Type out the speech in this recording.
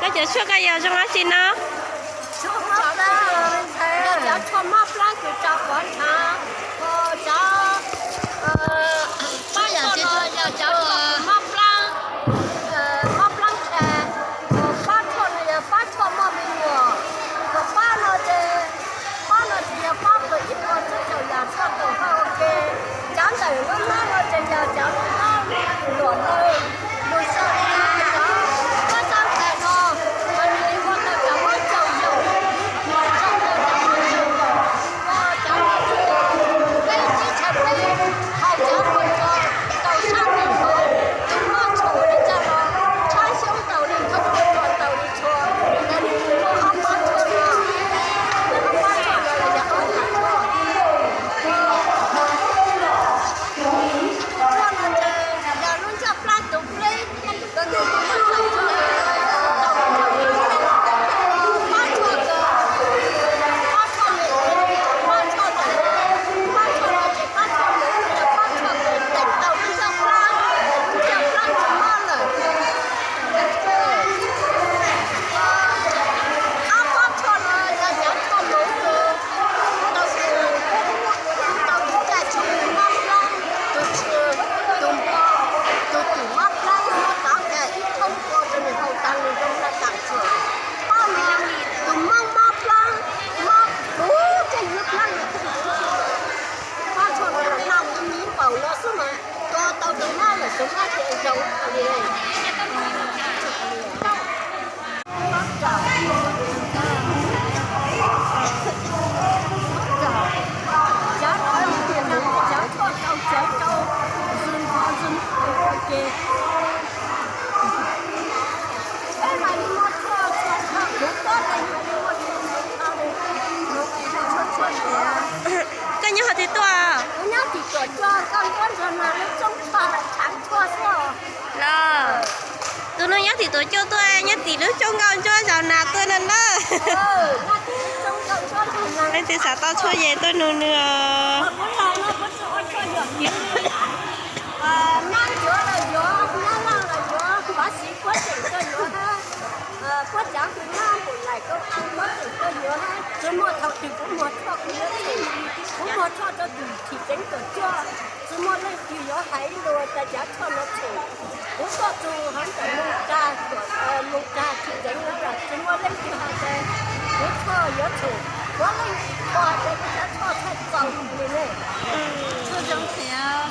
Koj cov tshuaj koj yog zoo dab tsi no? Cov tshuaj mob plab kws rau qhov ntshav, cov pab tshuaj no yog cov tshuaj mob plab, mob plab ntshav, pab tshuaj no yog pab tshuaj mob me nyuam, cov pab no ces, pab no ces yog pab kws ib puas tsib caug yam tshuaj tau hau ua ke. Cov ntawm lub hnab no ces yog cov lub hnab luam lawg, lug sau cov pab xab tais no, mas nws ua tau cov mob caug yaum, cov mob caug yaum, cov no ces peb ib txhais tes haus cov puas tsuas tau sab nws hauv, tus mob tshum li cas los tshab xyoob tau li, thoob puas tsuas tau li tshua, yog li tus mob ob pab tshuaj no, ob pab tshuaj no los yog ob pab tshuaj. Tshuaj no ces yog lub ntsaj plab tus pleb, koj nws tus mob txhais tshuaj, pab tshuaj kawg, pab tshuaj me, pab tshuaj ntawm, pab tshuaj no ces pab tshuaj me, pab tshuaj kawg teem tau lub ntsaj plab, lub ntsaj plab tus mob lawm. Ob pab tshuaj no yog cov tshuaj moov kws tau, tau tus caj tshuaj mob plab, tus tsw, tus npo, tus twm mob plab mob tov kag ib thoob ko rau nws haus tas nws zoo na tam tshuaj. Pab no tus mob mob plab, mob puv tseej lub plab no. Pab tshuaj no los noj ib npaum no xwb mas tua tau tus mob lawm, tus mob ces zoo li. Koj nyob qhov twg tuaj? Los, tus no nyob tim tuam cuaj tuaj, nyob tim lub coob nkauj ntsuab zos nas tuaj no na. Leej twg xav tau tshuaj ces tuaj nug nws os. Puab tseem tuaj yuav hab, puab cov kws nyob npaum laim koj tseem tuaj yuav hab, tsi muaj thaum twg kuv muag tshuaj kuv yuav tshem, kuv muag tshuaj rau tim tsev tuam cuaj, tsi muaj leej twg yuav hais lug tas cov tshuaj no tshem. Kuv tuaj txug hov ntawm moog tag, moog tag tim tsev no los tsi muaj leej twg has tas kuv tshuaj yuav tshem, puav leej tsi has tas kuv cov tshuaj txhaij txaus li ne. Tshuaj zoo thiab.